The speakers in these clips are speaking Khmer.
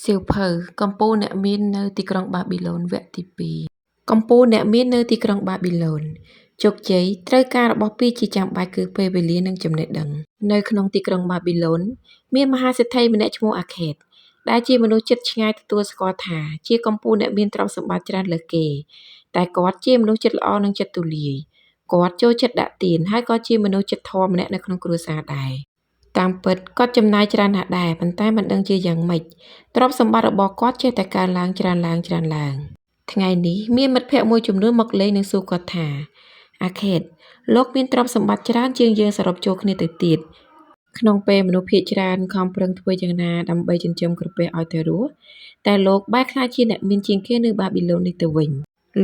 សៀវភៅ កំពូលអ្នកមាននៅទីក្រុងបាប៊ីឡូន វគ្គទី២ កំពូលអ្នកមាននៅទីក្រុងបាប៊ីឡូន ជោគជ័យត្រូវការរបស់ពីរជាចាំបាច់គឺពេលវេលានិងចំណេះដឹង នៅក្នុងទីក្រុងបាប៊ីឡូន មានមហាសេដ្ឋីម្នាក់ឈ្មោះអាខេត ដែលជាមនុស្សជិតឆ្ងាយទទួលស្គាល់ថាជាកំពូលអ្នកមានទ្រព្យសម្បត្តិច្រើនលើសគេ តែគាត់ជាមនុស្សចិត្តល្អនិងចិត្តទូលាយ គាត់ចូលចិត្តដាក់ទាន ហើយក៏ជាមនុស្សចិត្តធម៌ម្នាក់នៅក្នុងគ្រួសារដែរ តាមពិតគាត់ចំណាយច្រើនណាស់ដែរ ប៉ុន្តែមិនដឹងជាយ៉ាងម៉េច ទ្រព្យសម្បត្តិរបស់គាត់ចេះតែកើនឡើងច្រើនឡើងច្រើនឡើង ថ្ងៃនេះមានមិត្តភក្តិមួយចំនួនមកលេងនិងសួរគាត់ថា អាខេត លោកមានទ្រព្យសម្បត្តិច្រើនជាងយើងសរុបចូលគ្នាទៅទៀត ក្នុងពេលមនុស្សភាគច្រើនខំប្រឹងធ្វើយ៉ាងណាដើម្បីចិញ្ចឹមក្រពះឲ្យតែរស់ តែលោកបែរក្លាយជាអ្នកមានជាងគេនៅបាប៊ីឡូននេះទៅវិញ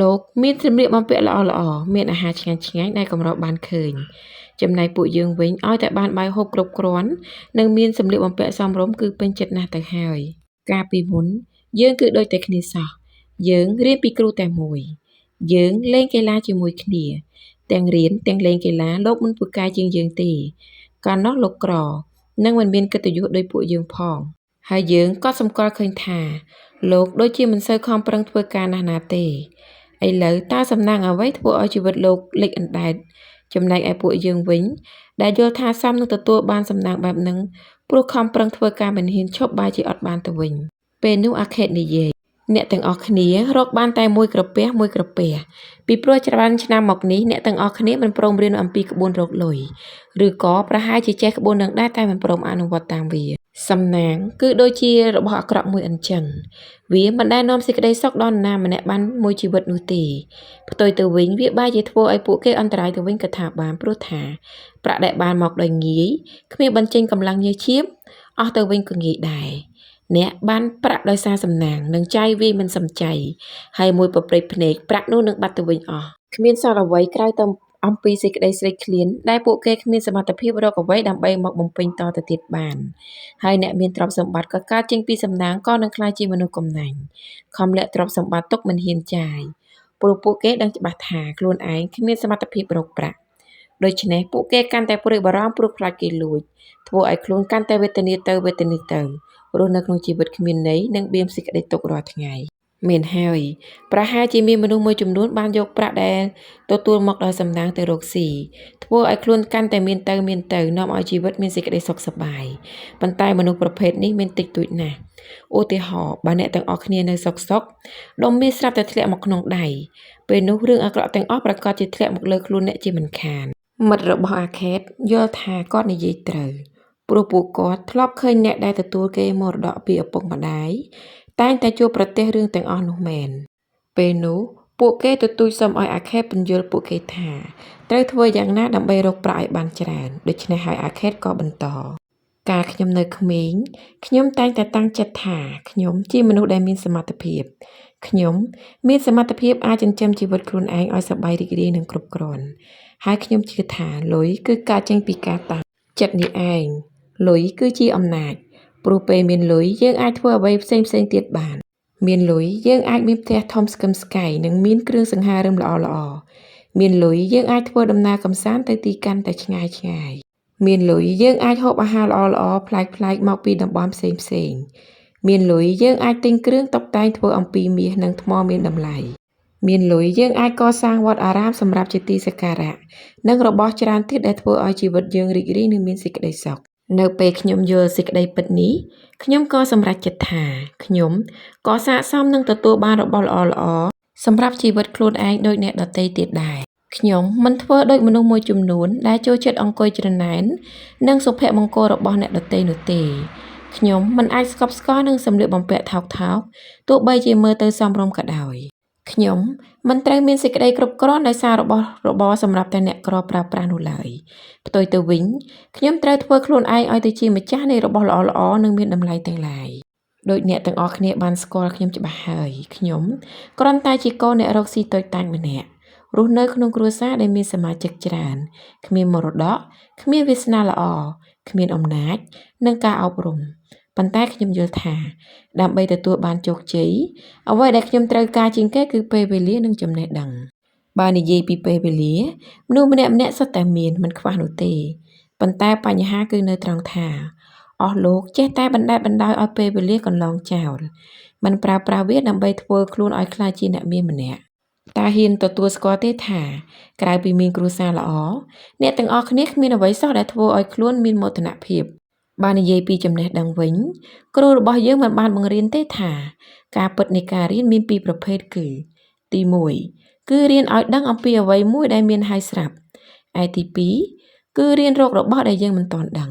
លោកមានសម្លៀកបំពាក់ល្អៗ មានអាហារឆ្ងាញ់ៗដែលកម្របានឃើញ ចំណែកពួកយើងវិញឲ្យតែបានបាយហូបគ្រប់គ្រាន់ និងមានសម្លៀកបំពាក់សមរម្យគឺពេញចិត្តណាស់ទៅហើយ កាលពីមុនយើងគឺដូចតែគ្នាសោះ យើងរៀនពីគ្រូតែមួយ យើងលេងកីឡាជាមួយគ្នា ទាំងរៀនទាំងលេងកីឡាលោកមិនពូកែជាងយើងទេ កាលណោះលោកក្រ និងមិនមានកិត្តិយសដូចពួកយើងផង ហើយយើងក៏សម្គាល់ឃើញថា លោកដូចជាមិនសូវខំប្រឹងធ្វើការណាស់ណាទេ ឥឡូវតើសំណាងអ្វីធ្វើឲ្យជីវិតលោកលិចអណ្ដែត ចំណែកឯពួកយើងវិញ ដែលយល់ថាសមនឹងទទួលបានសំណាងបែបហ្នឹងព្រោះខំប្រឹងធ្វើការមិនហ៊ានឈប់បែរជាអត់បានទៅវិញ ពេលនោះអាខេតនិយាយ អ្នកទាំងអស់គ្នារកបានតែមួយក្រពះមួយក្រពះ ពីព្រោះច្រើនឆ្នាំមកនេះអ្នកទាំងអស់គ្នាមិនព្រមរៀនអំពីក្បួនរកលុយ ឬក៏ប្រហែលជាចេះក្បួននឹងដែរតែមិនព្រមអនុវត្តតាមវា សំណាងគឺដូចជារបស់អាក្រក់មួយអញ្ចឹង វាមិនដែលនាំសេចក្តីសុខដល់នរណាម្នាក់បានមួយជីវិតនោះទេ ផ្ទុយទៅវិញវាបែរជាធ្វើឲ្យពួកគេអន្តរាយទៅវិញក៏ថាបានព្រោះថាប្រាក់ដែលបានមកដោយងាយគ្មានបញ្ចេញកម្លាំងញើសឈាមអស់ទៅវិញក៏ងាយដែរ អ្នកបានប្រាក់ដោយសារសំណាងនិងចាយវាយមិនសំចៃ ហើយមួយប្រព្រឹត្តភ្នែកប្រាក់នោះនឹងបាត់ទៅវិញអស់ គ្មានសល់អ្វីក្រៅតែអំពីសេចក្តីស្រេកឃ្លានដែលពួកគេគ្មានសមត្ថភាពរកអ្វីដើម្បីមកបំពេញតទៅទៀតបាន ហើយអ្នកមានទ្រព្យសម្បត្តិក៏កើតចេញពីសំណាងក៏នឹងក្លាយជាមនុស្សកំណាញ់ ខំលាក់ទ្រព្យសម្បត្តិទុកមិនហ៊ានចាយ ព្រោះពួកគេដឹងច្បាស់ថាខ្លួនឯងគ្មានសមត្ថភាពរកប្រាក់ ដូច្នេះពួកគេកាន់តែព្រួយបារម្ភព្រោះខ្លាចគេលួច ធ្វើឲ្យខ្លួនកាន់តែវេទនាទៅវេទនាទៅ រស់នៅក្នុងជីវិតគ្មានន័យនិងបៀមសេចក្តីទុក្ខរាល់ថ្ងៃ មែនហើយ ប្រហែលជាមានមនុស្សមួយចំនួនបានយកប្រាក់ដែលទទួលមកដោយសំណាងទៅរកស៊ី ធ្វើឲ្យខ្លួនកាន់តែមានទៅមានទៅនាំឲ្យជីវិតមានសេចក្តីសុខសប្បាយ ប៉ុន្តែមនុស្សប្រភេទនេះមានតិចតួចណាស់ ឧទាហរណ៍បើអ្នកទាំងអស់គ្នានៅសុខៗ ដុំមាសស្រាប់តែធ្លាក់មកក្នុងដៃ ពេលនោះរឿងអាក្រក់ទាំងអស់ប្រាកដជាធ្លាក់មកលើខ្លួនអ្នកជាមិនខាន មិត្តរបស់អាខេតយល់ថាគាត់និយាយត្រូវ ព្រោះពួកគាត់ធ្លាប់ឃើញអ្នកដែលទទួលគេមរតកពីឪពុកម្ដាយតែងតែជួបប្រទះរឿងទាំងអស់នោះមែន ពេលនោះពួកគេទទូចសុំឲ្យអាខេតពន្យល់ពួកគេថា ត្រូវធ្វើយ៉ាងណាដើម្បីរកប្រាក់ឲ្យបានច្រើន ដូច្នេះហើយអាខេតក៏បន្ត កាលខ្ញុំនៅក្មេង ខ្ញុំតែងតែតាំងចិត្តថាខ្ញុំជាមនុស្សដែលមានសមត្ថភាព ខ្ញុំមានសមត្ថភាពអាចចិញ្ចឹមជីវិតខ្លួនឯងឲ្យសប្បាយរីករាយនិងគ្រប់គ្រាន់ ហើយខ្ញុំជឿថាលុយគឺកើតចេញពីការតាំងចិត្តនេះឯង លុយគឺជាអំណាច ព្រោះពេលមានលុយយើងអាចធ្វើអ្វីផ្សេងៗទៀតបាន មានលុយយើងអាចមានផ្ទះធំស្កឹមស្កៃនិងមានគ្រឿងសង្ហារិមល្អៗ មានលុយយើងអាចធ្វើដំណើរកម្សាន្តទៅទីកាន់តែឆ្ងាយឆ្ងាយ មានលុយយើងអាចហូបអាហារល្អៗប្លែកៗមកពីតំបន់ផ្សេងផ្សេងៗ មានលុយយើងអាចទិញគ្រឿងតុបតែងធ្វើអំពីមាសនិងថ្មមានតម្លៃ មានលុយយើងអាចកសាងវត្តអារាមសម្រាប់ជាទីសក្ការៈ និងរបស់ច្រើនទៀតដែលធ្វើឲ្យជីវិតយើងរីករាយនិងមានសេចក្តីសុខ នៅពេលខ្ញុំយល់សេចក្តីពិតនេះ ខ្ញុំក៏សម្រេចចិត្តថាខ្ញុំក៏ស័ក្តិសមនឹងទទួលបានរបស់ល្អៗសម្រាប់ជីវិតខ្លួនឯងដូចអ្នកដទៃទៀតដែរ ខ្ញុំមិនធ្វើដូចមនុស្សមួយចំនួនដែលចូលចិត្តអង្គុយច្រណែននឹងសុភមង្គលរបស់អ្នកដទៃនោះទេ ខ្ញុំមិនអាចស្កប់ស្កល់នឹងសម្លៀកបំពាក់ថោកៗទោះបីជាមើលទៅសមរម្យក៏ដោយ ខ្ញុំមិនត្រូវមានសេចក្តីគ្រប់គ្រាន់ដោយសាររបស់របរសម្រាប់តែអ្នកក្រប្រើប្រាស់នោះឡើយ ផ្ទុយទៅវិញខ្ញុំត្រូវធ្វើខ្លួនឯងឲ្យទៅជាម្ចាស់នៃរបស់ល្អៗនិងមានតម្លៃទាំងឡាយ ដូចអ្នកទាំងអស់គ្នាបានស្គាល់ខ្ញុំច្បាស់ហើយ ខ្ញុំគ្រាន់តែជាកូនអ្នករកស៊ីតូចតាចម្នាក់ រស់នៅក្នុងគ្រួសារដែលមានសមាជិកច្រើន គ្មានមរតក គ្មានវាសនាល្អ គ្មានអំណាច និងការអប់រំ ប៉ុន្តែខ្ញុំយល់ថា ដើម្បីទទួលបានជោគជ័យ អ្វីដែលខ្ញុំត្រូវការជាងគេគឺពេលវេលានិងចំណេះដឹង បើនិយាយពីពេលវេលា មនុស្សម្នាក់ៗសុទ្ធតែមាន មិនខ្វះនោះទេ ប៉ុន្តែបញ្ហាគឺនៅត្រង់ថា អស់លោកចេះតែបណ្តែតបណ្តោយឲ្យពេលវេលាកន្លងចោល មិនប្រើប្រាស់វាដើម្បីធ្វើខ្លួនឲ្យក្លាយជាអ្នកមានម្នាក់ តើហ៊ានទទួលស្គាល់ទេថា ក្រៅពីមានគ្រួសារល្អ អ្នកទាំងអស់គ្នាគ្មានអ្វីសោះដែលធ្វើឲ្យខ្លួនមានមោទនភាព បើនិយាយពីចំណេះដឹងវិញ គ្រូរបស់យើងមិនបានបង្រៀនទេថា ការពិតនៃការរៀនមានពីរប្រភេទគឺ ទីមួយ គឺរៀនឲ្យដឹងអំពីអ្វីមួយដែលមានហើយស្រាប់ ឯទីពីរ គឺរៀនរករបស់ដែលយើងមិនទាន់ដឹង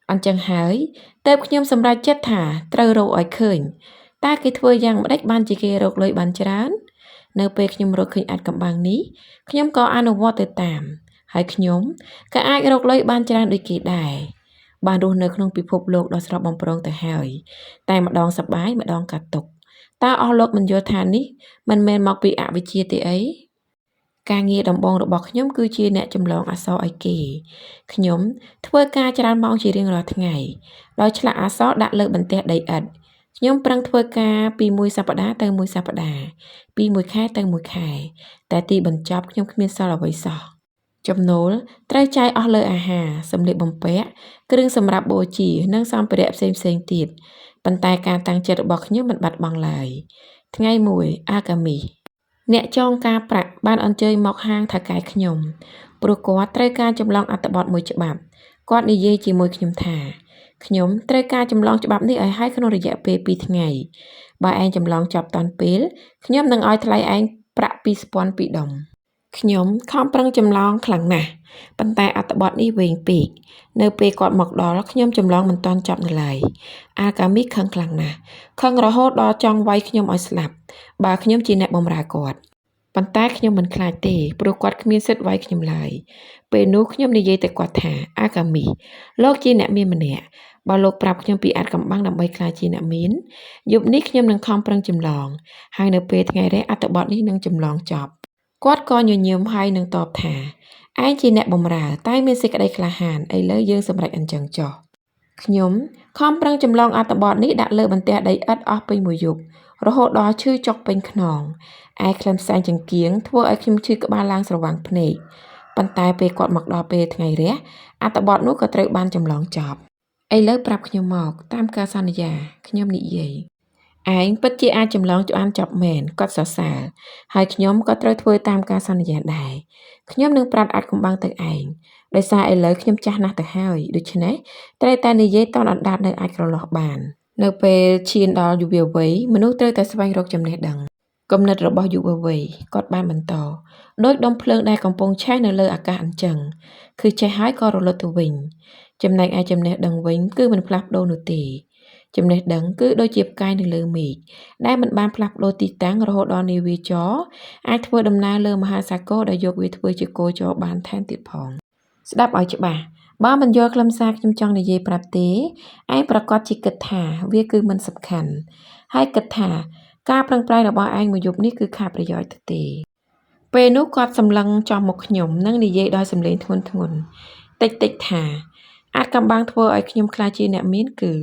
អញ្ចឹងហើយ ទើបខ្ញុំសម្រេចចិត្តថាត្រូវរកឲ្យឃើញ តើគេធ្វើយ៉ាងម្តេចបានជាគេរកលុយបានច្រើន នៅពេលខ្ញុំរកឃើញអាថ៌កំបាំងនេះ ខ្ញុំក៏អនុវត្តទៅតាម ហើយខ្ញុំក៏អាចរកលុយបានច្រើនដូចគេដែរ បានរស់នៅក្នុងពិភពលោកដ៏ស្រស់បំព្រងទៅហើយ តែម្តងសប្បាយម្តងកើតទុក្ខ តើអស់លោកមិនយល់ថានេះមិនមែនមកពីអវិជ្ជាទេអី ការងារដំបូងរបស់ខ្ញុំគឺជាអ្នកចម្លងអក្សរឲ្យគេ ខ្ញុំធ្វើការច្រើនម៉ោងជារៀងរាល់ថ្ងៃ ដោយឆ្លាក់អក្សរដាក់លើបន្ទះដីឥដ្ឋ ខ្ញុំប្រឹងធ្វើការពីមួយសប្តាហ៍ទៅមួយសប្តាហ៍ ពីមួយខែទៅមួយខែ តែទីបញ្ចប់ខ្ញុំគ្មានសល់អ្វីសោះ ចំណូលត្រូវចាយអស់លើអាហារ សម្លៀកបំពាក់ គ្រឿងសម្រាប់បូជា និងសម្ភារៈផ្សេងៗទៀត ប៉ុន្តែការតាំងចិត្តរបស់ខ្ញុំមិនបាត់បង់ឡើយ ថ្ងៃមួយ អាកាមីស អ្នកចងការប្រាក់បានអញ្ជើញមកហាងថៅកែខ្ញុំ ព្រោះគាត់ត្រូវការចម្លងអត្ថបទមួយច្បាប់ គាត់និយាយជាមួយខ្ញុំថា ខ្ញុំត្រូវការចម្លងច្បាប់នេះឲ្យហើយក្នុងរយៈពេលពីរថ្ងៃ បើឯងចម្លងចប់ទាន់ពេល ខ្ញុំនឹងឲ្យថ្លៃឯងប្រាក់ពីរស្ពាន់ពីរដុំ ខ្ញុំខំប្រឹងចម្លងខ្លាំងណាស់ ប៉ុន្តែអត្ថបទនេះវែងពេក នៅពេលគាត់មកដល់ខ្ញុំចម្លងមិនទាន់ចប់នៅឡើយ អាកាមីខឹងខ្លាំងណាស់ ខឹងរហូតដល់ចង់វាយខ្ញុំឲ្យស្លាប់ បើខ្ញុំជាអ្នកបម្រើគាត់ ប៉ុន្តែខ្ញុំមិនខ្លាចទេ ព្រោះគាត់គ្មានសិទ្ធិវាយខ្ញុំឡើយ ពេលនោះខ្ញុំនិយាយទៅគាត់ថា អាកាមី លោកជាអ្នកមានម្នាក់ បើលោកប្រាប់ខ្ញុំពីអាថ៌កំបាំងដើម្បីក្លាយជាអ្នកមាន យប់នេះខ្ញុំនឹងខំប្រឹងចម្លង ហើយនៅពេលថ្ងៃរះអត្ថបទនេះនឹងចម្លងចប់ គាត់ក៏ញញឹមហើយនឹងតបថា ឯងជាអ្នកបម្រើ តែមានសេចក្តីក្លាហាន ឥឡូវយើងសម្រេចអញ្ចឹងចុះ ខ្ញុំខំប្រឹងចម្លងអត្ថបទនេះដាក់លើបន្ទះដីឥដ្ឋអស់ពេញមួយយប់ រហូតដល់ឈឺចុកពេញខ្នង ឯខ្លឹមផ្សែងចង្គៀងធ្វើឲ្យខ្ញុំឈឺក្បាលឡើងស្រវាំងភ្នែក ប៉ុន្តែពេលគាត់មកដល់ពេលថ្ងៃរះ អត្ថបទនោះក៏ត្រូវបានចម្លងចប់ ឥឡូវប្រាប់ខ្ញុំមក តាមការសន្យា ខ្ញុំនិយាយ ឯងពិតជាអាចចម្លងបានចប់មែន គាត់សរសើរ ហើយខ្ញុំក៏ត្រូវធ្វើតាមការសន្យាដែរ ខ្ញុំនឹងប្រាប់អាថ៌កំបាំងទៅឯង ដោយសារឥឡូវខ្ញុំចាស់ណាស់ទៅហើយ ដូច្នេះត្រូវតែនិយាយតន់អណ្តាតនៅអាចក្រឡោះបាន នៅពេលឈានដល់យុវវ័យ មនុស្សត្រូវតែស្វែងរកចំណេះដឹង គំនិតរបស់យុវវ័យ គាត់បានបន្ត ដូចដុំភ្លើងដែលកំពុងឆេះនៅលើអាកាសអញ្ចឹង គឺឆេះហើយក៏រលត់ទៅវិញ ចំណែកឯចំណេះដឹងវិញគឺមិនផ្លាស់ប្ដូរនោះទេ ចំណេះដឹងគឺដូចជាផ្កាយនៅលើមេឃ ដែលមិនបានផ្លាស់ប្ដូរទីតាំងរហូតដល់នាវាចរអាចធ្វើដំណើរលើមហាសាគរដោយយកវាធ្វើជាគោចរបានថែមទៀតផង ស្ដាប់ឲ្យច្បាស់ បើមិនយល់ខ្លឹមសារខ្ញុំចង់និយាយប្រាប់ទេ ឯងប្រាកដជាគិតថាវាគឺមិនសំខាន់ ហើយគិតថាការប្រឹងប្រែងរបស់ឯងមួយយប់នេះគឺខាតប្រយោជន៍ទៅទេ ពេលនោះគាត់សម្លឹងចំមុខខ្ញុំ និងនិយាយដោយសំឡេងធ្ងន់ៗតិចៗថា អាថ៌កំបាំងធ្វើឲ្យខ្ញុំក្លាយជាអ្នកមានគឺ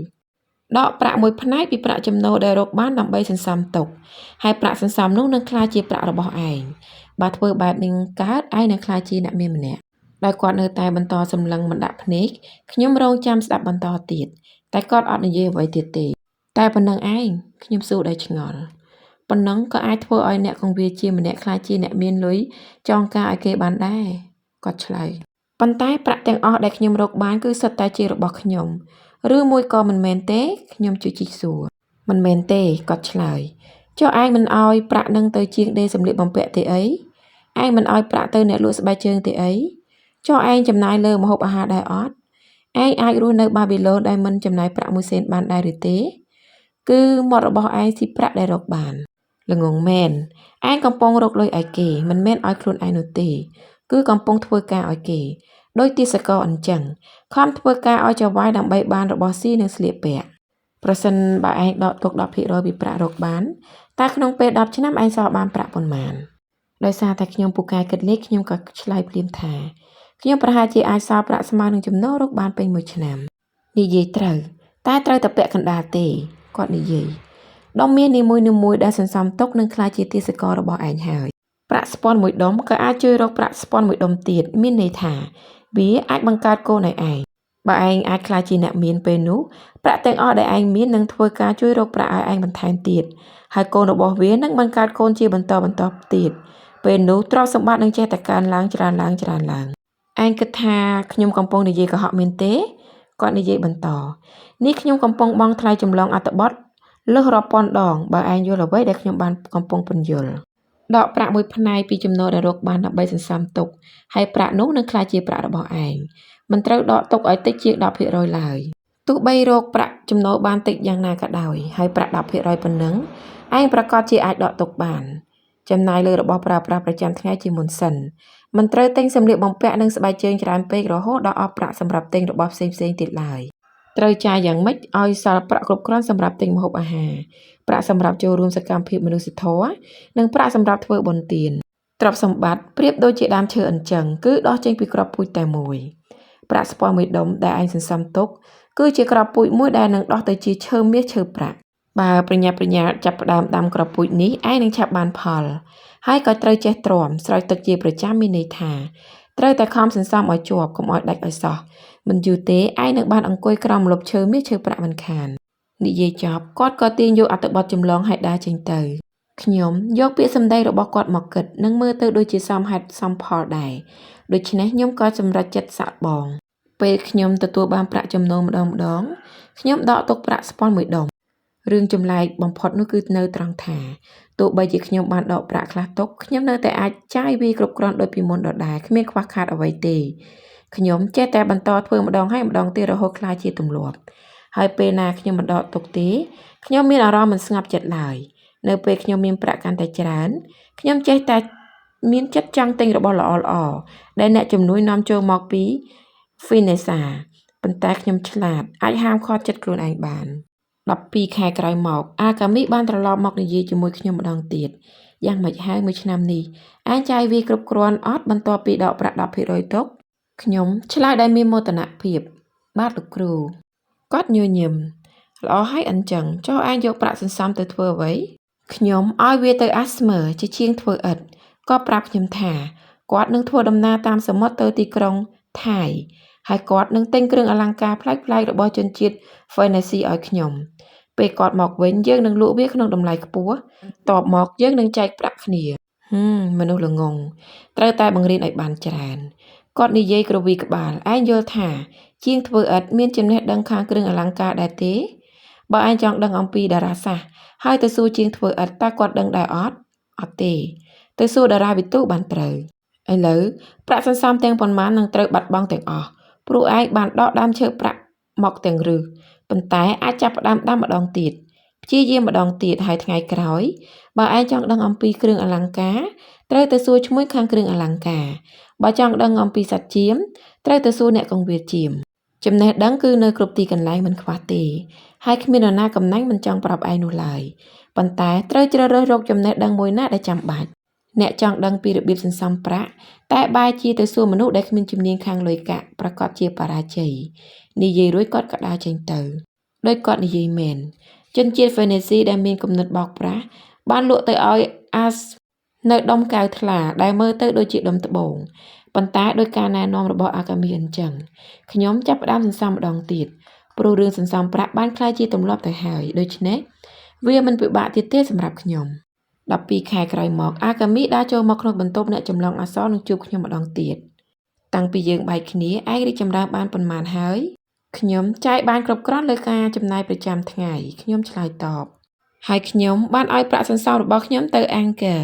ដកប្រាក់មួយផ្នែកពីប្រាក់ចំណូលដែលរកបានដើម្បីសន្សំទុក ហើយប្រាក់សន្សំនោះនឹងក្លាយជាប្រាក់របស់ឯង បើធ្វើបែបនេះកើតឯងនឹងក្លាយជាអ្នកមានម្នាក់ ដោយគាត់នៅតែបន្តសម្លឹងមិនដាក់ភ្នែក ខ្ញុំរង់ចាំស្ដាប់បន្តទៀត តែគាត់អត់និយាយអ្វីទៀតទេ តែប៉ុណ្ណឹងឯង ខ្ញុំសួរដោយឆ្ងល់ ប៉ុណ្ណឹងក៏អាចធ្វើឲ្យអ្នកគង្វាលជាម្នាក់ក្លាយជាអ្នកមានលុយចងការឲ្យគេបានដែរ គាត់ឆ្លើយ ប៉ុន្តែប្រាក់ទាំងអស់ដែលខ្ញុំរកបានគឺសុទ្ធតែជារបស់ខ្ញុំ ឬមួយក៏មិនមែនទេ ខ្ញុំជជីកសួរ មិនមែនទេ គាត់ឆ្លើយ ចុះឯងមិនឲ្យប្រាក់នឹងទៅជាងដេរសម្លៀកបំពាក់ទេអី ឯងមិនឲ្យប្រាក់ទៅអ្នកលក់ស្បែកជើងទេអី ចុះឯងចំណាយលើម្ហូបអាហារដែរអត់ ឯងអាចរស់នៅបាប៊ីឡូនដែលមិនចំណាយប្រាក់មួយសេនបានដែរឬទេ គឺមាត់របស់ឯងស៊ីប្រាក់ដែលរកបាន ល្ងង់មែន ឯងកំពុងរកលុយឲ្យគេ មិនមែនឲ្យខ្លួនឯងនោះទេ គឺកំពុងធ្វើការឲ្យគេ ដូចទាសករអញ្ចឹង ខំធ្វើការឲ្យចៅហ្វាយដើម្បីបានរបស់ស៊ីនិងស្លៀកពាក់ ប្រសិនបើឯងដកទុក10%ពីប្រាក់រកបាន តើក្នុងពេល10ឆ្នាំឯងសល់បានប្រាក់ប៉ុន្មាន ដោយសារតែខ្ញុំពូកែគិតលេខខ្ញុំក៏ឆ្លើយភ្លាមថា ខ្ញុំប្រហែលជាអាចសល់ប្រាក់ស្មើនឹងចំណូលរកបានពេញមួយឆ្នាំ និយាយត្រូវ តែត្រូវតែពាក់កណ្ដាលទេ គាត់និយាយ ដុំមាសនីមួយៗដែលសន្សំទុកនឹងក្លាយជាទាសកររបស់ឯងហើយ ប្រាក់ស្ពាន់មួយដុំក៏អាចជួយរកប្រាក់ស្ពាន់មួយដុំទៀត មានន័យថា វាអាចបង្កើតកូនឲ្យឯង បើឯងអាចក្លាយជាអ្នកមានពេលនោះប្រាក់ទាំងអស់ដែលឯងមាននឹងធ្វើការជួយរកប្រាក់ឲ្យឯងបន្ថែមទៀតហើយកូនរបស់វានឹងបង្កើតកូនជាបន្តបន្ទាប់ទៀតពេលនោះទ្រព្យសម្បត្តិនឹងចេះតែកើនឡើងច្រើនឡើងច្រើនឡើងឯងគិតថាខ្ញុំកំពុងនិយាយកុហកមែនទេគាត់និយាយបន្តនេះខ្ញុំកំពុងបង់ថ្លៃចម្លងអត្ថបទលើសរាប់ពាន់ដងបើឯងយល់អ្វីដែលខ្ញុំបានកំពុងពន្យល់ដកប្រាក់មួយផ្នែកពីចំណូលដែលរកបានដើម្បីសន្សំទុកហើយប្រាក់នោះនឹងក្លាយជាប្រាក់របស់ឯងមិនត្រូវដកទុកឲ្យតិចជាង10%ឡើយទោះបីរកប្រាក់ចំណូលបានតិចយ៉ាងណាក៏ដោយហើយប្រាក់10%ប៉ុណ្ណឹងឯងប្រាកដជាអាចដកទុកបានចំណាយលើរបស់ប្រើប្រាស់ប្រចាំថ្ងៃជាមុនសិនមិនត្រូវទិញសម្លៀកបំពាក់និងស្បែកជើងច្រើនពេករហូតដល់អស់ប្រាក់សម្រាប់ទិញរបស់ផ្សេងៗទៀតឡើយត្រូវចាយយ៉ាងម៉េចឲ្យសល់ប្រាក់គ្រប់គ្រាន់សម្រាប់ទិញម្ហូបអាហារប្រាក់សម្រាប់ចូលរួមសកម្មភាពមនុស្សធម៌និងប្រាក់សម្រាប់ធ្វើបុណ្យទានទ្រព្យសម្បត្តិប្រៀបដូចជាដើមឈើអញ្ចឹងគឺដោះចេញពីគ្រាប់ពូជតែមួយប្រាក់ស្ពាន់មួយដុំដែលឯងសន្សំទុកគឺជាគ្រាប់ពូជមួយដែលនឹងដោះទៅជាឈើមាសឈើប្រាក់បើប្រញាប់ប្រញាល់ចាប់ផ្ដើមដាំគ្រាប់ពូជនេះឯងនឹងឆាប់បានផលហើយក៏ត្រូវចេះទ្រាំស្រោចទឹកជាប្រចាំមានន័យថាត្រូវតែខំសន្សំឲ្យជាប់កុំឲ្យដាច់ឲ្យសោះមិនយូរទេឯងនឹងបានអង្គុយក្រោមម្លប់ឈើមាសឈើប្រាក់មិនខាននិយាយចប់គាត់ក៏ទាញយកអត្ថបទចម្លងឲ្យដើរចេញទៅខ្ញុំយកពាក្យសម្ដីរបស់គាត់មកគិតនិងមើលទៅដូចជាសមហេតុសមផលដែរដូច្នេះខ្ញុំក៏សម្រេចចិត្តសាកបងពេលខ្ញុំទទួលបានប្រាក់ចំណូលម្ដងម្ដងខ្ញុំដកទុកប្រាក់ស្ពាន់មួយដុំរឿងចម្លែកបំផុតនោះគឺនៅត្រង់ថាទោះបីជាខ្ញុំបានដកប្រាក់ខ្លះទុកខ្ញុំនៅតែអាចចាយវាយគ្រប់គ្រាន់ដូចពីមុនដដែលគ្មានខ្វះខាតអ្វីទេខ្ញុំចេះតែបន្តធ្វើម្ដងហើយម្ដងទៀតរហូតក្លាយជាទម្លាប់ហើយពេលណាខ្ញុំមិនដកទុកទេខ្ញុំមានអារម្មណ៍មិនស្ងប់ចិត្តឡើយនៅពេលខ្ញុំមានប្រាក់កាន់តែច្រើនខ្ញុំចេះតែមានចិត្តចង់ទិញរបស់ល្អៗដែលអ្នកជំនួយនាំចូលមកពីហ្វីនេសាប៉ុន្តែខ្ញុំឆ្លាតអាចហាមឃាត់ចិត្តខ្លួនឯងបាន12ខែក្រោយមកអាកាមីបានត្រឡប់មកនិយាយជាមួយខ្ញុំម្ដងទៀតយ៉ាងម៉េចហើយមួយឆ្នាំនេះឯងចាយវាគ្រប់គ្រាន់អត់បន្ទាប់ពីដកប្រាក់10%ទុកខ្ញុំឆ្លើយដោយមានមោទនភាពបាទលោកគ្រូគាត់ញញឹមល្អហើយអញ្ចឹងចុះឯងយកប្រាក់សន្សំទៅធ្វើអ្វីខ្ញុំឲ្យវាទៅអាស្មើជាជាងធ្វើឥដ្ឋក៏ប្រាប់ខ្ញុំថាគាត់នឹងធ្វើដំណើរតាមសមុទ្រទៅទីក្រុងថៃហើយគាត់នឹងទិញគ្រឿងអលង្ការប្លែកៗរបស់ជនជាតិហ្វេនេស៊ីឲ្យខ្ញុំពេលគាត់មកវិញយើងនឹងលក់វាក្នុងតម្លៃខ្ពស់តបមកយើងនឹងចែកប្រាក់គ្នាមនុស្សល្ងងត្រូវតែបង្រៀនឲ្យបានច្រើនគាត់និយាយក្រវីក្បាលឯងយល់ថាជាងធ្វើឥដ្ឋមានចំណេះដឹងខាងគ្រឿងអលង្ការដែរទេបើឯងចង់ដឹងអំពីតារាសាស្ត្រហើយទៅសួរជាងធ្វើឥដ្ឋតើគាត់ដឹងដែរអត់អត់ទេទៅសួរតារាវិទូបានត្រូវឥឡូវប្រាក់សន្សំទាំងប៉ុន្មាននឹងត្រូវបាត់បង់ទាំងអស់ព្រោះឯងបានដកដើមឈើប្រាក់មកទាំងរឹសប៉ុន្តែអាចចាប់ផ្ដើមដាំម្ដងទៀតព្យាយាមម្ដងទៀតហើយថ្ងៃក្រោយបើឯងចង់ដឹងអំពីគ្រឿងអលង្ការត្រូវទៅសួរឈ្មួញខាងគ្រឿងអលង្ការបើចង់ដឹងអំពីសត្វចៀមត្រូវទៅសួរអ្នកកងវាលចៀមចំណេះដឹងគឺនៅគ្រប់ទីកន្លែងមិនខ្វះទេហើយគ្មាននរណាកំណាញ់មិនចង់ប្រាប់ឯងនោះឡើយប៉ុន្តែត្រូវជ្រើសរើសរកចំណេះដឹងមួយណាដែលចាំបាច់អ្នកចង់ដឹងពីរបៀបសន្សំប្រាក់តែបែរជាទៅសួរមនុស្សដែលគ្មានជំនាញខាងលុយកាក់ប្រាកដជាបរាជ័យនិយាយរួចគាត់ក៏ដើរចេញទៅដោយគាត់និយាយមែនជនជាតិហ្វេនេស៊ីដែលមានគំនិតបោកប្រាស់បានលក់ទៅឲ្យអាសនៅដុំកៅថ្លាដែលមើលទៅដូចជាដុំត្បូងប៉ុន្តែដោយការណែនាំរបស់អាកាមីអញ្ចឹងខ្ញុំចាប់ផ្ដើមសន្សំម្ដងទៀតព្រោះរឿងសន្សំប្រាក់បានក្លាយជាទម្លាប់ទៅហើយដូច្នេះវាមិនពិបាកទៀតទេសម្រាប់ខ្ញុំ12ខែក្រោយមកអាកាមីដើរចូលមកក្នុងបន្ទប់អ្នកចម្លងអក្សរនិងជួបខ្ញុំម្ដងទៀតតាំងពីយើងបែកគ្នាឯងរីកចម្រើនបានប៉ុន្មានហើយខ្ញុំចាយបានគ្រប់គ្រាន់លើការចំណាយប្រចាំថ្ងៃខ្ញុំឆ្លើយតបហើយខ្ញុំបានឲ្យប្រាក់សន្សំរបស់ខ្ញុំទៅអាំងកែ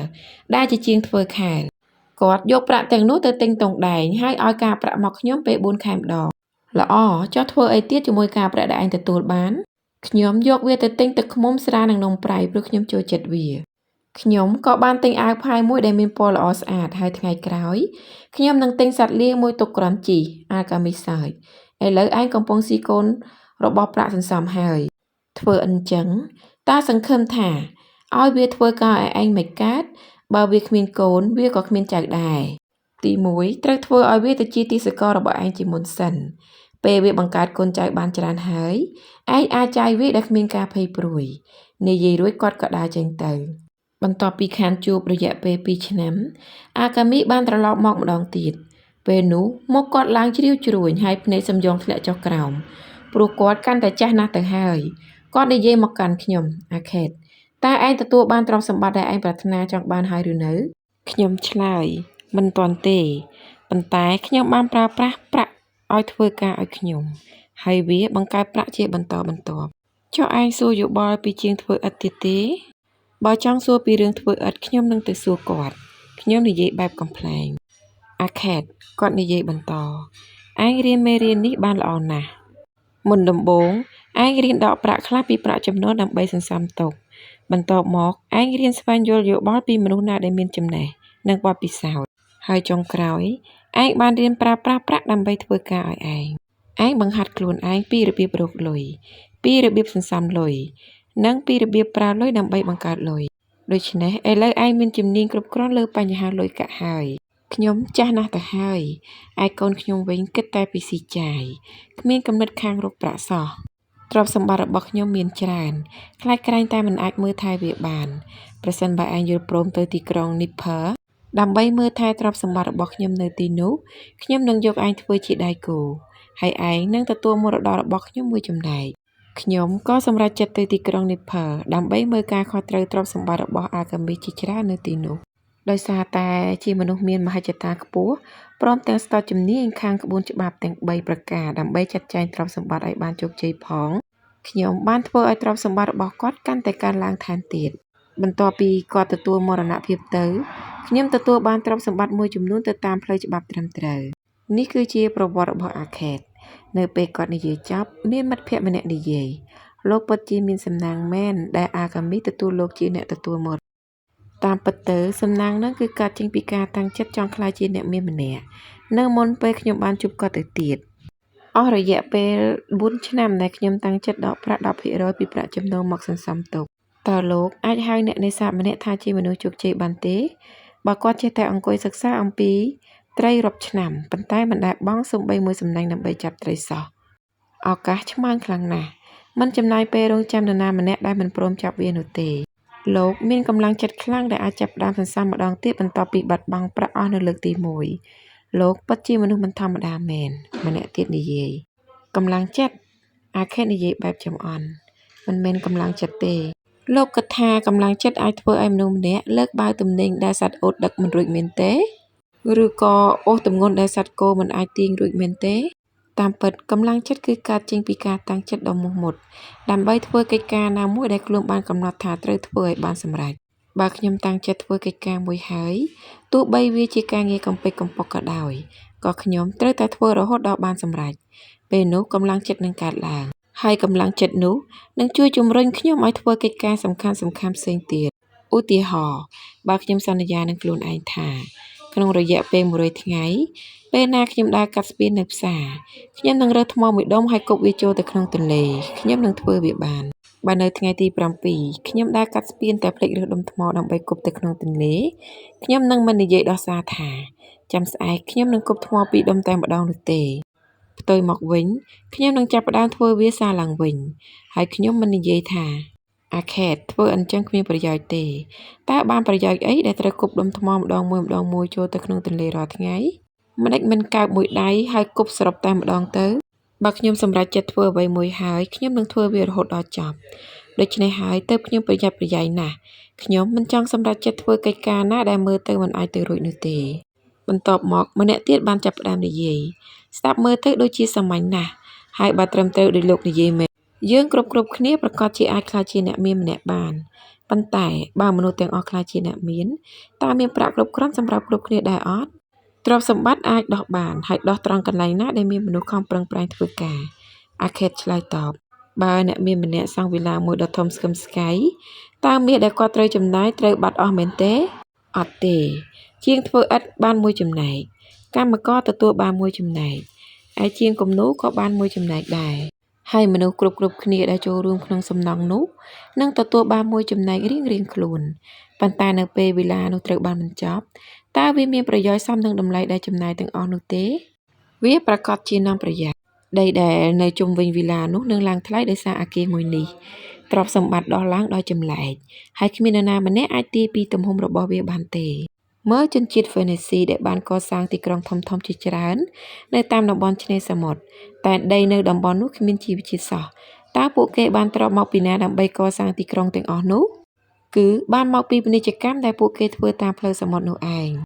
ដែលជាជាងធ្វើខែលគាត់យកប្រាក់ទាំងនោះទៅទិញតុងដែងហើយឲ្យការប្រាក់មកខ្ញុំពេល4ខែម្ដងល្អចុះធ្វើអីទៀតជាមួយការប្រាក់ដែលឯងទទួលបានខ្ញុំយកវាទៅទិញទឹកឃ្មុំស្រានិងនំប្រៃព្រោះខ្ញុំចូលចិត្តវាខ្ញុំក៏បានទិញអាវផាយមួយដែលមានពណ៌ល្អស្អាតហើយថ្ងៃក្រោយខ្ញុំនឹងទិញសត្វលាមួយទុកគ្រាន់ជីអាកាមីសើចឥឡូវឯងកំពុងស៊ីកូនរបស់ប្រាក់សន្សំហើយធ្វើអញ្ចឹងតើសង្ឃឹមថាឲ្យវាធ្វើការឲ្យឯងមិនកើតបើវាគ្មានកូនវាក៏គ្មានចៅដែរទី1ត្រូវធ្វើឲ្យវាទៅជាទីសកលរបស់ឯងជាមុនសិនពេលវាបង្កើតកូនចៅបានច្រើនហើយឯងអាចចាយវាដោយគ្មានការភ័យព្រួយនិយាយរួចគាត់ក៏ដើរចេញទៅបន្ទាប់ពីខានជួបរយៈពេល2ឆ្នាំអាកាមីបានត្រឡប់មកម្ដងទៀត ពេលនោះមុខគាត់ឡើងជ្រីវជ្រួញហើយភ្នែកសំយងធ្លាក់ចុះក្រោមព្រោះគាត់កាន់តែចាស់ណាស់ទៅហើយគាត់និយាយមកកាន់ខ្ញុំអាខេតតើឯងទទួលបានទ្រព្យសម្បត្តិដែលឯងប្រាថ្នាចង់បានហើយឬនៅខ្ញុំឆ្លើយមិនទាន់ទេប៉ុន្តែខ្ញុំបានប្រើប្រាស់ប្រាក់ឲ្យធ្វើការឲ្យខ្ញុំហើយវាបង្កើតប្រាក់ជាបន្តបន្ទាប់ចុះឯងសួរយោបល់ពីជាងធ្វើឥដ្ឋទៀតទេបើចង់សួរពីរឿងធ្វើឥដ្ឋខ្ញុំនឹងទៅសួរគាត់ខ្ញុំនិយាយបែបកំប្លែងអាខេតគាត់និយាយបន្តឯងរៀនមេរៀននេះបានល្អណាស់មុនដំបូងឯងរៀនដកប្រាក់ខ្លះពីប្រាក់ចំណូលដើម្បីសន្សំទុកបន្ទាប់មកឯងរៀនស្វែងយល់យោបល់ពីមនុស្សណាដែលមានចំណេះនិងបទពិសោធន៍ហើយចុងក្រោយឯងបានរៀនប្រើប្រាស់ប្រាក់ដើម្បីធ្វើការឲ្យឯងឯងបង្ហាត់ខ្លួនឯងពីរបៀបរកលុយពីរបៀបសន្សំលុយនិងពីរបៀបប្រើលុយដើម្បីបង្កើតលុយដូច្នេះឥឡូវឯងមានជំនាញគ្រប់គ្រាន់លើបញ្ហាលុយកាក់ហើយខ្ញុំចាស់ណាស់ទៅហើយឯកូនខ្ញុំវិញគិតតែពីស៊ីចាយគ្មានគំនិតខាងរកប្រាក់សោះទ្រព្យសម្បត្តិរបស់ខ្ញុំមានច្រើនខ្លាចក្រែងតែមិនអាចមើលថែវាបានប្រសិនបើឯងយល់ព្រមទៅទីក្រុងនីភ័រដើម្បីមើលថែទ្រព្យសម្បត្តិរបស់ខ្ញុំនៅទីនោះខ្ញុំនឹងយកឯងធ្វើជាដៃគូហើយឯងនឹងទទួលមរតករបស់ខ្ញុំមួយចំណែកខ្ញុំក៏សម្រេចចិត្តទៅទីក្រុងនីភ័រដើម្បីមើលការខុសត្រូវទ្រព្យសម្បត្តិរបស់អាកាមីជាច្រើននៅទីនោះដោយសារតែជាមនុស្សមានមហិច្ឆតាខ្ពស់ព្រមទាំងស្ទាត់ជំនាញខាងក្បួនច្បាប់ទាំង3ប្រការដើម្បីចាត់ចែងទ្រព្យសម្បត្តិឲ្យបានជោគជ័យផងខ្ញុំបានធ្វើឲ្យទ្រព្យសម្បត្តិរបស់គាត់កាន់តែកើនឡើងថែមទៀតបន្ទាប់ពីគាត់ទទួលមរណភាពទៅខ្ញុំទទួលបានទ្រព្យសម្បត្តិមួយចំនួនទៅតាមផ្លូវច្បាប់ត្រឹមត្រូវនេះគឺជាប្រវត្តិរបស់អាខេតនៅពេលគាត់និយាយចប់មានមិត្តភក្តិម្នាក់និយាយលោកពិតជាមានសំណាងមែនដែលអាកាមីទទួលលោកជាអ្នកទទួលមរតកតាមពិតទៅសំណាងនឹងគឺកើតចេញពីការតាំងចិត្តចង់ក្លាយជាអ្នកមានម្នាក់នៅមុនពេលខ្ញុំបានជួបគាត់ទៅទៀតអស់រយៈពេល4ឆ្នាំដែលខ្ញុំតាំងចិត្តដកប្រាក់10%ពីប្រាក់ចំណូលមកសន្សំទុកតើលោកអាចហៅអ្នកនេសាទម្នាក់ថាជាមនុស្សជោគជ័យបានទេបើគាត់ចេះតែអង្គុយសិក្សាអំពីត្រីរាប់ឆ្នាំប៉ុន្តែមិនដែលបង់សូម្បីមួយសំណាញ់ដើម្បីចាប់ត្រីសោះឱកាសឆ្មើងខ្លាំងណាស់មិនចំណាយពេលរងចាំនរណាម្នាក់ដែលមិនព្រមចាប់វានោះទេលោកមានកម្លាំងចិត្តខ្លាំងដែលអាចចាប់ផ្ដើមសន្សំម្ដងទៀតបន្ទាប់ពីបាត់បង់ប្រាក់អស់នៅលើកទី1លោកពិតជាមនុស្សមិនធម្មតាមែនម្នាក់ទៀតនិយាយកម្លាំងចិត្តអាខេតនិយាយបែបចំអន់មិនមែនកម្លាំងចិត្តទេលោកគិតថាកម្លាំងចិត្តអាចធ្វើឲ្យមនុស្សម្នាក់លើកបាវទំនិញដែលសត្វអូតដឹកមិនរួចមែនទេឬក៏អូសទម្ងន់ដែលសត្វគោមិនអាចទាញរួចមែនទេតាមពិតកម្លាំងចិត្តគឺកើតចេញពីការតាំងចិត្តដ៏មោះមុតដើម្បីធ្វើកិច្ចការណាមួយដែលខ្លួនបានកំណត់ថាត្រូវធ្វើឲ្យបានសម្រេចបើខ្ញុំតាំងចិត្តធ្វើកិច្ចការមួយហើយទោះបីវាជាការងារកំពេចកំប៉ុកក៏ដោយក៏ខ្ញុំត្រូវតែធ្វើរហូតដល់បានសម្រេចពេលនោះកម្លាំងចិត្តនឹងកើតឡើងហើយកម្លាំងចិត្តនោះនឹងជួយជំរុញខ្ញុំឲ្យធ្វើកិច្ចការសំខាន់ៗផ្សេងទៀតឧទាហរណ៍បើខ្ញុំសន្យានឹងខ្លួនឯងថាក្នុងរយៈពេល100ថ្ងៃពេលណាខ្ញុំដើរកាត់ស្ពាននៅផ្សារខ្ញុំនឹងរើសថ្មមួយដុំហើយគប់វាចូលទៅក្នុងទន្លេខ្ញុំនឹងធ្វើវាបានបើនៅថ្ងៃទី7ខ្ញុំដើរកាត់ស្ពានតែភ្លេចរើសដុំថ្មដើម្បីគប់ទៅក្នុងទន្លេខ្ញុំនឹងមិននិយាយដោះសារថាចាំស្អែកខ្ញុំនឹងគប់ថ្មពីរដុំតែម្ដងនោះទេផ្ទុយមកវិញខ្ញុំនឹងចាប់ផ្ដើមធ្វើវាសារឡើងវិញហើយខ្ញុំមិននិយាយថាអាខេតធ្វើអញ្ចឹងគ្មានប្រយោជន៍ទេតើបានប្រយោជន៍អីដែលត្រូវគប់ដុំថ្មម្ដងមួយៗចូលទៅក្នុងទន្លេរាល់ថ្ងៃម្ដេចមិនកើបមួយដៃហើយគប់សរុបតែម្ដងទៅបើខ្ញុំសម្រេចចិត្តធ្វើអ្វីមួយហើយខ្ញុំនឹងធ្វើវារហូតដល់ចប់ដូច្នេះហើយទើបខ្ញុំប្រយ័ត្នប្រយែងណាស់ខ្ញុំមិនចង់សម្រេចចិត្តធ្វើកិច្ចការណាដែលមើលទៅមិនអាចទៅរួចនោះទេបន្ទាប់មកម្នាក់ទៀតបានចាប់ផ្ដើមនិយាយស្ដាប់មើលទៅដូចជាសាមញ្ញណាស់ហើយបើត្រឹមត្រូវដូចលោកនិយាយមែនយើងគ្រប់គ្នាប្រាកដជាអាចក្លាយជាអ្នកមានម្នាក់បានប៉ុន្តែបើមនុស្សទាំងអស់ក្លាយជាអ្នកមានតើមានប្រាក់គ្រប់គ្រាន់សម្រាប់គ្រប់គ្នាដែរអត់ទ្រព្យសម្បត្តិអាចដោះបានហើយដោះត្រង់កន្លែងណាដែលមានមនុស្សខំប្រឹងប្រែងធ្វើការអាខេតឆ្លើយតបបើអ្នកមានម្នាក់សង់វិឡាមួយដ៏ធំស្កឹមស្កៃតើមាសដែលគាត់ត្រូវចំណាយត្រូវបាត់អស់មែនទេអត់ទេជាងធ្វើឥដ្ឋបានមួយចំណែកកម្មករទទួលបានមួយចំណែកឯជាងគំនូរក៏បានមួយចំណែកដែរហើយមនុស្សគ្រប់គ្នាដែលចូលរួមក្នុងសំណង់នោះនឹងទទួលបានមួយចំណែករៀងៗខ្លួនប៉ុន្តែនៅពេលវិឡានោះត្រូវបានបញ្ចប់តើវាមានប្រយោជន៍សមនឹងតម្លៃដែលចំណាយទាំងអស់នោះទេវាប្រាកដជានាំប្រយោជន៍ដីដែលនៅជុំវិញវិឡានោះនឹងឡើងថ្លៃដោយសារអគារមួយនេះទ្រព្យសម្បត្តិដោះឡើងដោយចម្លែកហើយគ្មាននរណាម្នាក់អាចទាយពីទំហំរបស់វាបានទេ មើលជនជាតិហ្វេនេស៊ីដែលបានកសាងទីក្រុងធំៗជាច្រើននៅតាមតំបន់ឆ្នេរសមុទ្រ តែដីនៅតំបន់នោះគ្មានជីវជាតិសោះ តើពួកគេបានទ្រព្យមកពីណាដើម្បីកសាងទីក្រុងទាំងអស់នោះ? គឺបានមកពីពាណិជ្ជកម្មដែលពួកគេធ្វើតាមផ្លូវសមុទ្រនោះឯង។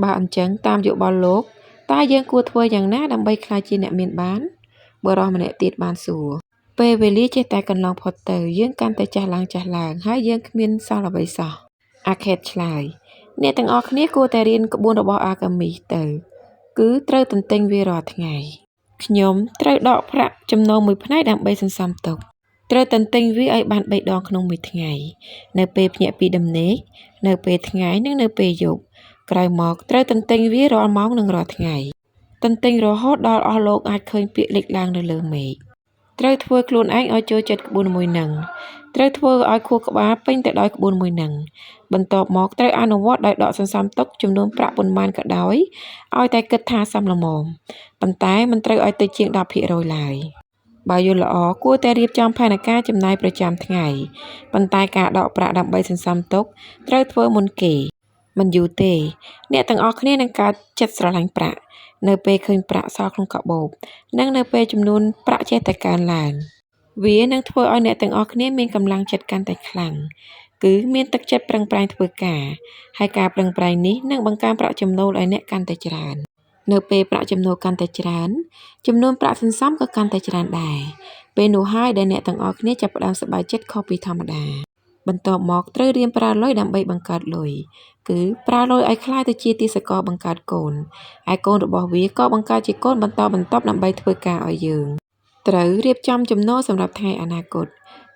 បើអញ្ចឹងតាមយោបល់លោក តើយើងគួរធ្វើយ៉ាងណាដើម្បីក្លាយជាអ្នកមានបាន? បុរសម្នាក់ទៀតបានសួរ។ ពេលវេលាចេះតែកន្លងផុតទៅ យើងកាន់តែចាស់ឡើងៗ ហើយយើងគ្មានសល់អ្វីសោះ។ អាខេតឆ្លើយ។ អ្នកទាំងអស់គ្នាគួរតែរៀនក្បួនរបស់អាល់កាមីសទៅ គឺត្រូវទន្ទេញវារាល់ថ្ងៃ។ ខ្ញុំត្រូវដកប្រាក់ចំណូលមួយផ្នែកដើម្បីសន្សំទុក។ ត្រូវទន្ទេញវាឲ្យបានបីដងក្នុងមួយថ្ងៃ នៅពេលភ្ញាក់ពីដំណេក នៅពេលថ្ងៃ និងនៅពេលយប់ ក្រោយមកត្រូវទន្ទេញវារាល់ម៉ោងនិងរាល់ថ្ងៃ។ ទន្ទេញរហូតដល់អស់លោកអាចឃើញពាក្យលេចឡើងនៅលើមេឃ។ ត្រូវធ្វើខ្លួនឯងឲ្យចូលចិត្តក្បួនមួយហ្នឹង ត្រូវធ្វើឲ្យខួរក្បាលពេញទៅដោយក្បួនមួយហ្នឹង បន្ទាប់មកត្រូវអនុវត្តដោយដកសន្សំទុកចំនួនប្រាក់ប៉ុន្មានក៏ដោយឲ្យតែគិតថាសមល្មម ប៉ុន្តែមិនត្រូវឲ្យតិចជាង10%ឡើយ។ បើយល់ល្អគួរតែរៀបចំផែនការចំណាយប្រចាំថ្ងៃ ប៉ុន្តែការដកប្រាក់ដើម្បីសន្សំទុកត្រូវធ្វើមុនគេ។ មិនយូរទេ អ្នកទាំងអស់គ្នានឹងកើតចិត្តស្រឡាញ់ប្រាក់ នៅពេលឃើញប្រាក់សល់ក្នុងកាបូប និងនៅពេលចំនួនប្រាក់ចេះតែកើនឡើង វានឹងធ្វើឲ្យអ្នកទាំងអស់គ្នាមានកម្លាំងចិត្តកាន់តែខ្លាំង គឺមានទឹកចិត្តប្រឹងប្រែងធ្វើការ ហើយការប្រឹងប្រែងនេះនឹងបង្កើនប្រាក់ចំណូលឲ្យអ្នកកាន់តែច្រើន។ នៅពេលប្រាក់ចំណូលកាន់តែច្រើន ចំនួនប្រាក់សន្សំក៏កាន់តែច្រើនដែរ ពេលនោះហើយដែលអ្នកទាំងអស់គ្នាចាប់ផ្ដើមសប្បាយចិត្តខុសពីធម្មតា។ បន្ទាប់មកត្រូវរៀនប្រើលុយដើម្បីបង្កើតលុយ គឺប្រើលុយឲ្យក្លាយទៅជាទាសករបង្កើតកូន ឯកូនរបស់វាក៏បង្កើតជាកូនបន្តបន្ទាប់ដើម្បីធ្វើការឲ្យយើង។ ត្រូវរៀបចំចំណូលសម្រាប់ថ្ងៃអនាគត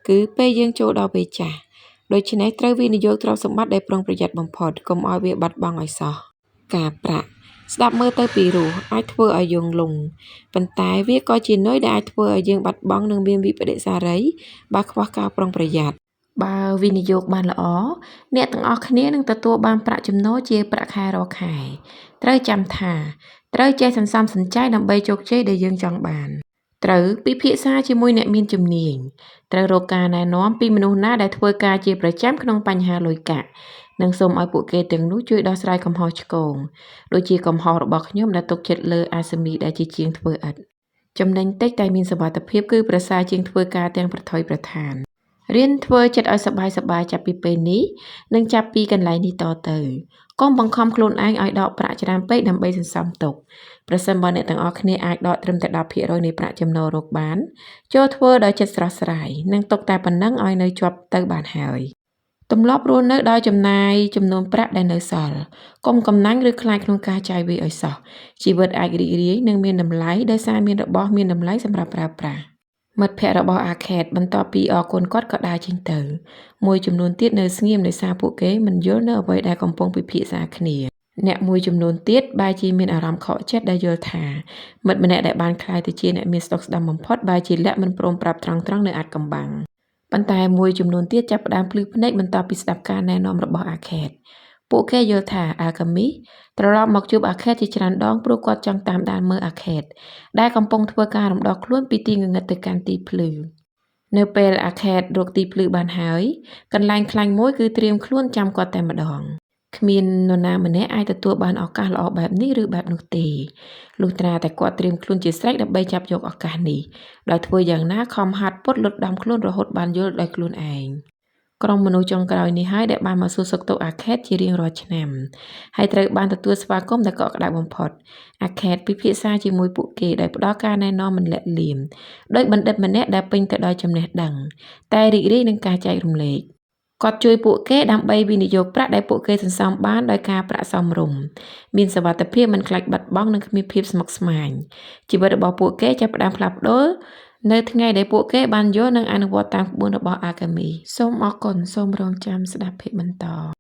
គឺពេលយើងចូលដល់វ័យចាស់ ដូច្នេះត្រូវវិនិយោគទ្រព្យសម្បត្តិដោយប្រុងប្រយ័ត្នបំផុត កុំឲ្យវាបាត់បង់ឲ្យសោះ។ ការប្រាក់ស្ដាប់មើលទៅពីរោះអាចធ្វើឲ្យយើងលង់ ប៉ុន្តែវាក៏ជានុយដែលអាចធ្វើឲ្យយើងបាត់បង់និងមានវិប្បដិសារីបើខ្វះការប្រុងប្រយ័ត្ន។ បើវិនិយោគបានល្អ អ្នកទាំងអស់គ្នានឹងទទួលបានប្រាក់ចំណូលជាប្រាក់ខែរាល់ខែ។ ត្រូវចាំថា ត្រូវចេះសន្សំសំចៃដើម្បីជោគជ័យដែលយើងចង់បាន។ ត្រូវពិភាក្សាជាមួយអ្នកមានជំនាញ ត្រូវរកការណែនាំពីមនុស្សណាដែលធ្វើការជាប្រចាំក្នុងបញ្ហាលុយកាក់ និងសូមឲ្យពួកគេទាំងនោះជួយដោះស្រាយកំហុសឆ្គង ដូចជាកំហុសរបស់ខ្ញុំដែលទុកចិត្តលើអាសាមីដែលជាជាងធ្វើឥដ្ឋ។ ចំណេញតិចតែមានសុវត្ថិភាពគឺប្រសើរជាងធ្វើការទាំងប្រថុយប្រថាន។ រៀនធ្វើចិត្តឲ្យសប្បាយៗចាប់ពីពេលនេះ និងចាប់ពីកន្លែងនេះតទៅ។ កុំបង្ខំខ្លួនឯងឲ្យដកប្រាក់ច្រើនពេកដើម្បីសន្សំទុក ប្រសិនបើអ្នកទាំងអស់គ្នាអាចដកត្រឹមតែ10%នៃប្រាក់ចំណូលរកបាន ចូលធ្វើដោយចិត្តស្រស់ស្រាយ និងទុកតែប៉ុណ្ណឹងឲ្យនៅជាប់ទៅបានហើយ។ ទម្លាប់រស់នៅដោយចំណាយចំនួនប្រាក់ដែលនៅសល់ កុំកំណាញ់ឬខ្លាចក្នុងការចាយវាយឲ្យសោះ ជីវិតអាចរីករាយនិងមានតម្លៃដោយសារមានរបស់មានតម្លៃសម្រាប់ប្រើប្រាស់។ មិត្តភក្តិរបស់អាខេតបន្ទាប់ពីអរគុណគាត់ក៏ដើរចេញទៅ មួយចំនួនទៀតនៅស្ងៀមដោយសារពួកគេមិនយល់នូវអ្វីដែលកំពុងពិភាក្សាគ្នា។ អ្នកមួយចំនួនទៀតបែរជាមានអារម្មណ៍ខកចិត្តដែលយល់ថាមិត្តម្នាក់ដែលបានក្លាយទៅជាអ្នកមានស្តុកស្តម្ភបំផុតបែរជាលាក់មិនព្រមប្រាប់ត្រង់ៗនូវអាថ៌កំបាំង។ ប៉ុន្តែមួយចំនួនទៀតចាប់ផ្ដើមភ្លឺភ្នែកបន្ទាប់ពីស្ដាប់ការណែនាំរបស់អាខេត។ ពួកគេយល់ថាអាល់កាមីសត្រឡប់មកជួបអាខេតជាច្រើនដងព្រោះគាត់ចង់តាមដានមើលអាខេតដែលកំពុងធ្វើការរំដោះខ្លួនពីទីងងឹតទៅកាន់ទីភ្លឺ។ នៅពេលអាខេតរកទីភ្លឺបានហើយ កន្លែងខ្លាញ់មួយគឺត្រៀមខ្លួនចាំគាត់តែម្ដង។ គ្មាននរណាម្នាក់អាចទទួលបានឱកាសល្អបែបនេះឬបែបនោះទេ លុះត្រាតែគាត់ត្រៀមខ្លួនជាស្រេចដើម្បីចាប់យកឱកាសនេះ ដោយធ្វើយ៉ាងណាខំហាត់ពត់លត់ដំខ្លួនរហូតបានយល់ដោយខ្លួនឯង។ ក្រុមមនុស្សចុងក្រោយនេះហើយដែលបានមកសួរសុខទុក្ខអាខេតជារៀងរាល់ឆ្នាំ ហើយត្រូវបានទទួលស្វាគមន៍ដ៏កក់ក្ដៅបំផុត។ អាខេតពិភាក្សាជាមួយពួកគេដោយផ្ដល់ការណែនាំមិនលាក់លៀម ដូចបណ្ឌិតម្នាក់ដែលពេញទៅដោយចំណេះដឹង តែរីករាយនឹងការចែករំលែក។ គាត់ជួយពួកគេដើម្បីវិនិយោគប្រាក់ដែលពួកគេសន្សំបានដោយការប្រាក់សមរម្យ មានសុវត្ថិភាពមិនខ្លាចបាត់បង់និងគ្មានភាពស្មុគស្មាញ។ ជីវិតរបស់ពួកគេចាប់ផ្ដើមផ្លាស់ប្ដូរនៅថ្ងៃដែលពួកគេបានយល់និងអនុវត្តតាមក្បួនរបស់អាល់កាមីស។ សូមអរគុណ សូមរង់ចាំស្ដាប់ភាគបន្ត។